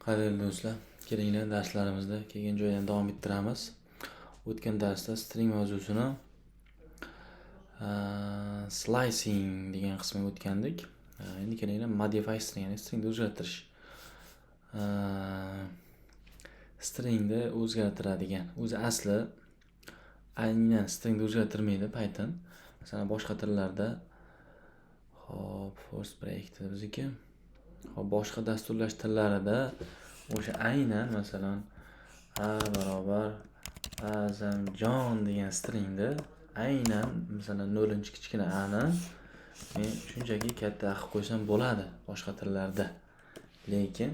Qadrli do'stlar, kelinglar, darslarimizni kelgan joydan davom ettiramiz. O'tgan darsda string mavzusini slicing degan qismiga o'tgandik. Endi kelinglar, modify string, ya'ni stringni o'zgartirish. Stringni o'zgartiradigan. O'zi asli aynan stringni o'zgartirmaydi Python. Masalan, boshqa tillarda, hop, first break bizniki. Hop, boshqa dasturlash tillarida o'sha aynan, masalan, a barobar Azamjon degan stringni aynan, masalan, nollinchi kichkina a ni men shunchaki katta qilib qo'ysam bo'ladi boshqa tillarda. Lekin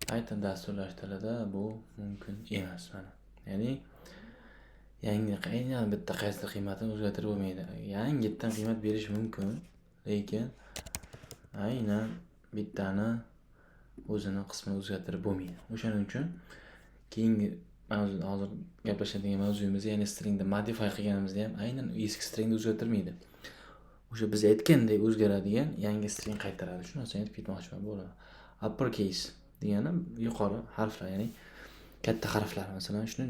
Python dasturlash tilida bu mumkin emas mana. Ya'ni yangi aynan bitta qaysidir qiymatini o'zgartirib bo'lmaydi. Yangitdan qiymat berish mumkin, lekin aynan bittani o'zini qismini o'zgartirib bo'lmaydi. O'shaning uchun keyingi mavzu, hozir gaplashadigan mavzuyimiz, ya'ni stringni modify qilganimizda ham aynan eski stringni o'zgartirmaydi. O'sha biz aytgandek o'zgaradigan yangi string qaytaradi. Shu narsani aytib ketmoqchiman, bo'ladi. Uppercase degani yuqori harflar, ya'ni katta harflar. Masalan, shuni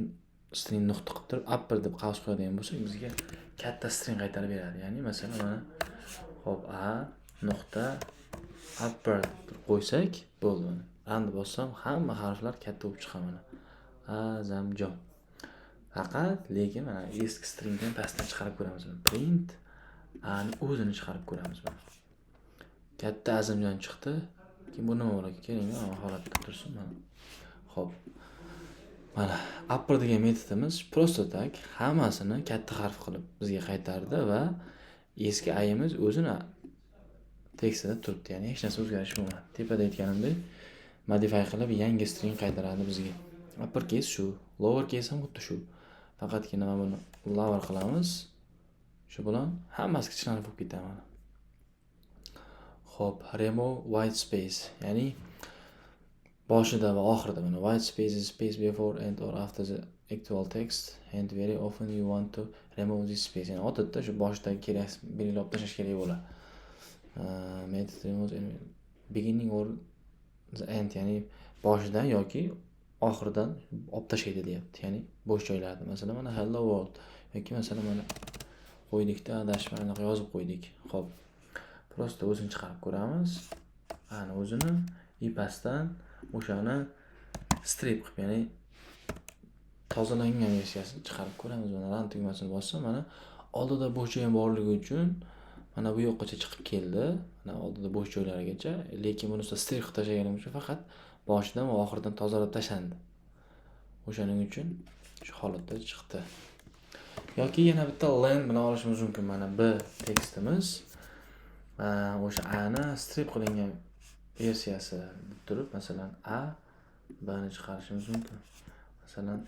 string nuqta qilib turib upper deb qavs qo'yadigan bo'lsak, bizga katta string qaytarib beradi. Ya'ni masalan, mana, hop, a nuqta upper deb qo'ysak bo'ldi mana. Run bossam, hamma harflar katta bo'lib chiqadi mana. Azamjon. Faqat lekin mana eski stringdan pastdan chiqarib ko'ramiz. Print a ni o'zini chiqarib ko'ramiz mana. Katta Azamjon chiqdi. Keyin bu nima bo'ladi? Keling, mana holatda tursin mana. Xo'p. Mana upper degan metodimiz просто так hammasini katta harf qilib bizga qaytardi va eski ayimiz o'zini tekstida turibdi. Ya'ni hech narsa o'zgarish bo'lmadi. Tepada aytganimdek, modify qilib yangi string qaytaradi bizga. Uppercase shu, lowercase ham xuddi shu. Faqatgina mana buni lower qilamiz. Shu bilan hammasi kichkina bo'lib ketadi mana. Xo'p, remove white space, ya'ni boshida va oxirida mana white space is space before and or after the actual text, and very often you want to remove this space. Ya'ni odatda shu boshidagi kerak belgilab tashlash kerak bo'ladi. Method removes beginning or the end, ya'ni boshidan yoki oxiridan olib tashlaydi deyapti. Ya'ni bo'sh joylarni. Masalan, mana "hello world" yoki masalan, mana qo'ydikda, adashib anaqa yozib qo'ydik. Xo'p. Просто o'zini chiqarib ko'ramiz. Ana o'zini и pastdan o'shani strip qilib, ya'ni tozalangan versiyasini chiqarib ko'ramiz. Mana run tugmasini bossam, mana oldida bo'sh joy borligi uchun mana bu yoqqacha chiqib keldi. Mana oldida bo'sh joylargacha, lekin buni strip qilib tashlaganim uchun faqat boshidan va oxiridan tozalab tashlandi. O'shaning uchun shu holatda chiqdi. Yoki yana bitta len bilan olishimiz mumkin. Mana b tekstimiz o'sha a ni strip qilingan versiyasi deb turib, masalan, a b ni chiqarishimiz mumkin. Masalan,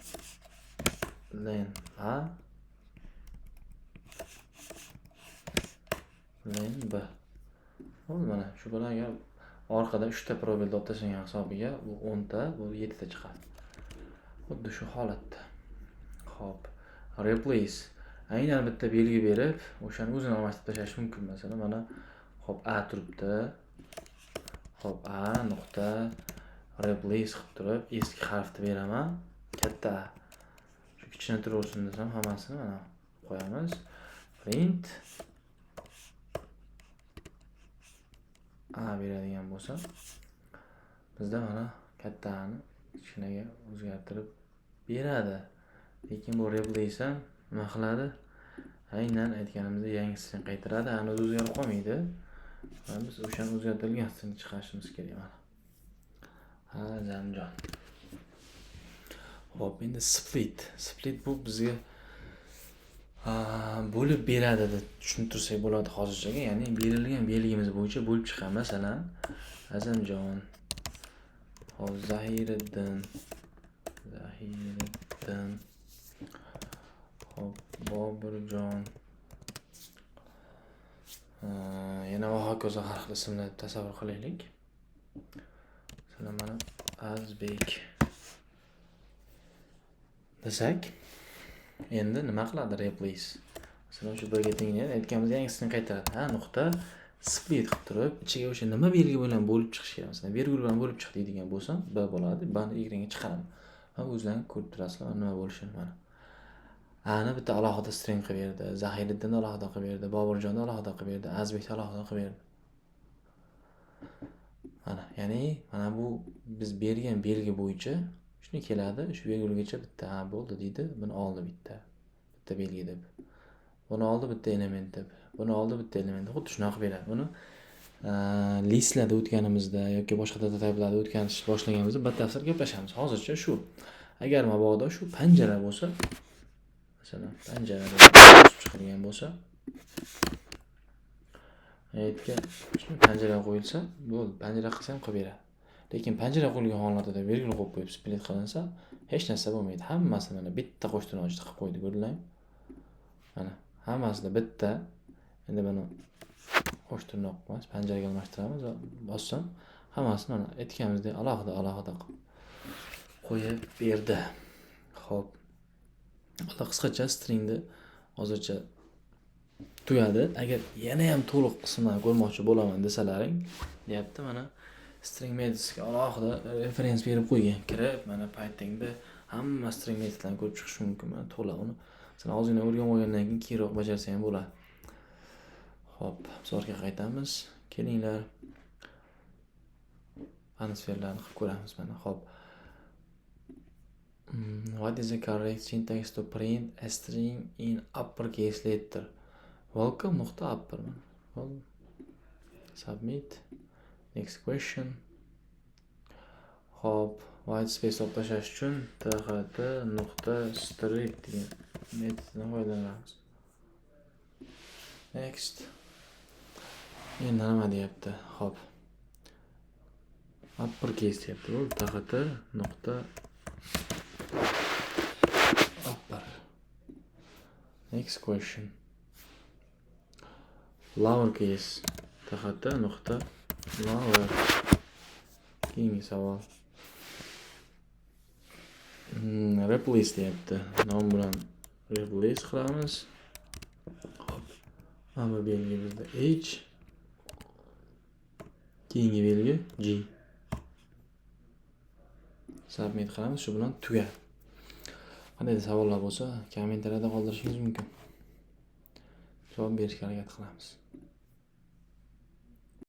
len a len b. Bo'ldi, mana shu bilan agar orqada 3 ta пробел olib tashlangan hisobiga bu 10 ta, bu 7 ta chiqadi. Xuddi shu holatda. Xo'p, replace aynan bitta belgi berib, o'shani o'zini almashtirib tashlash mumkin. Masalan, mana, xo'p, a turibdi. Xo'p, a nuqta replace qilib turib eski harfni beraman, katta A. Shu kichkina turaversin desam, hammasini mana qo'yamiz. Print a beradigan bo'lsa, bizda mana katta A ni kichkinaga o'zgartirib beradi. Lekin bu replace ham nima qiladi? Aynan aytganimizdek yangi string qaytaradi. Ani o'zi o'zgarib qolmaydi. Va biz o'shani o'zgartirilgan stringni chiqarishimiz kerak mana. Azamjon. Xo'p, endi split. Split bu bizga bo'lib beradi deb tushuntirsak bo'ladi hozirchaga. Ya'ni berilgan belgimiz bo'yicha bo'lib chiqadi. Masalan, Azamjon, hop, Zahiriddin, Zahiriddin, hop, Boburjon, yana va hokazo har xil ismlar tasavvur qilaylik. Masalan, mana Azbek desak, endi nima qiladi replace? Masalan, shu birga teng aytganimiz yangisini qaytaradi. Ha, nuqta Split qilib turib, ichiga o'sha nima belgi bilan bo'lib chiqishi kerak. Masalan, vergul bilan bo'lib chiq deydigan bo'lsam, b bo'ladi, bni y ga chiqaraman. Va o'zlaring ko'rib turasizlar nima bo'lishini mana. Ani bitta alohida string qilib berdi, Zahiriddinni alohida qilib berdi, Boburjonni alohida qilib berdi, Azizbekni alohida qilib berdi. Mana, ya'ni mana bu biz bergan belgi bo'yicha shuni keladi, shu belgigacha bitta, ha, bo'ldi deydi, buni oldi bitta. Bitta belgi deb. Buni oldi bitta element deb. Buni oldi bitta element. Xuddi shunaqa qilib beradi. Buni listlarda o'tganimizda yoki boshqa data typelarda o'tganish boshlaganimizda batafsil gaplashamiz. Hozircha shu. Agar mabodo shu panjara bo'lsa, masalan, panjara deb yozib chiqilgan bo'lsa, aytga shuni panjara qo'yilsa, bo'ldi. Panjara qilsa ham qilib beradi. Lekin panjara qo'yilgan holatida vergul qo'yib qo'yib split qilinsa, hech narsa bo'lmaydi. Hammasi mana bitta qo'sh tirnoqcha qilib qo'ydi, ko'rdinglarmi? Mana hammasida bitta. Endi buni qo'sh tirnoq emas, panjaraga almashtiramiz va bossam, hammasini mana aytganimizdek alohida alohida qilib qo'yib berdi. Xo'p. Qisqacha stringni hozircha tugadi. Agar yana ham to'liq qismlarni ko'rmoqchi bo'laman desalaring, deyapti, mana string metodga alohida referens berib qo'ygan. Kirib, mana Pythonda hamma string metodlarni ko'rib chiqish mumkin. Mana to'la uni. Masalan, ozgina o'rganib olgandan keyin keyinroq bajarsa ham bo'ladi. Xo'p, biz orqaga qaytamiz. Kelinglar. Answerlarni qilib ko'ramiz mana. Xo'p. What is the correct syntax to print a string in uppercase letter? Welcome nuqta upper. Submit. Next question. Xo'p, white space olib tashlash uchun txt nuqta strip degan metoddan foydalanamiz. Next. Endi nima deyapti? Xo'p. Uppercase deyapti. Bu txt nuqta upper. Next question. Lowercase, txt nuqta lower. Keyingi savol. Replace deyapti. Nom bilan replace qilamiz. Xo'p. Mana bu belgi bizda H. Keyingi belgi G. Submit qilamiz, shu bilan tugadi. Qanday savollar bo'lsa, kommentariyada qoldirishingiz mumkin. Javob berishga harakat qilamiz.